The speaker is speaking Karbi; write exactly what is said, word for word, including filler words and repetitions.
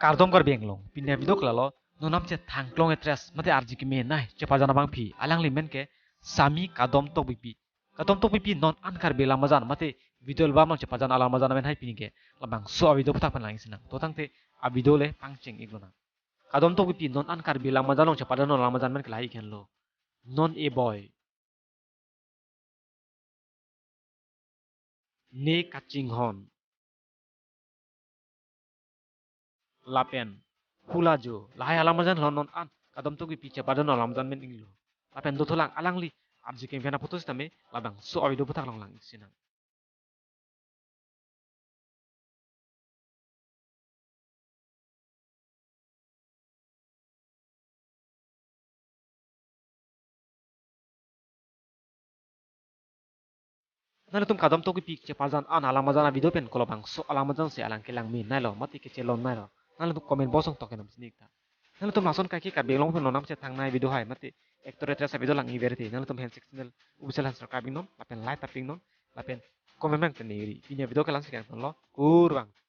Kardom Karbi Anglong, pini avideo ke lalo, non namche Thangklong actress mate arje keme nai chepajan abangpi, alangli amen ke Sami Kadom Tokbipi. Kadom Tokbipi non an Karbi Langmajan mate video album along chepajan alangmajan amen hai pini ke, labangso avideo aputhak pen lang-ik sinang. To tangte avideo le pangcheng-ik lonang. Kadom Tokbipi non an Karbi Langmajan along chepajan alangmajan amen ke lahai ikhenlo: Non E Boy, Ne Kachinghon, lapen Hula Jo. Lahai alangmajan lo non an Kadom Tokbipi chepajan alangmajan amen iklo. Lapen dothulang alangli arje keme aphan aphoto sitame labangso avideo aputhak along lang-ik sinang. Nanglitum Kadom Tokbipi chepajan an alangmajan avideo pen kolobangso alangmajan si alang kelang me nailo mate kechelon nailo, nanglitum comment box along tok kenam sinik ta. Nanglitum lason kaike Karbi Anglong pen non namche thangnai video hai mate actor actress avideo lang-ik verite, nanglitum handshake channel official han subscribe iknon, lapen like tap iknon, lapen comment bang teneri. Pini avideo ke la-an si kangtonlo, kurvangthu.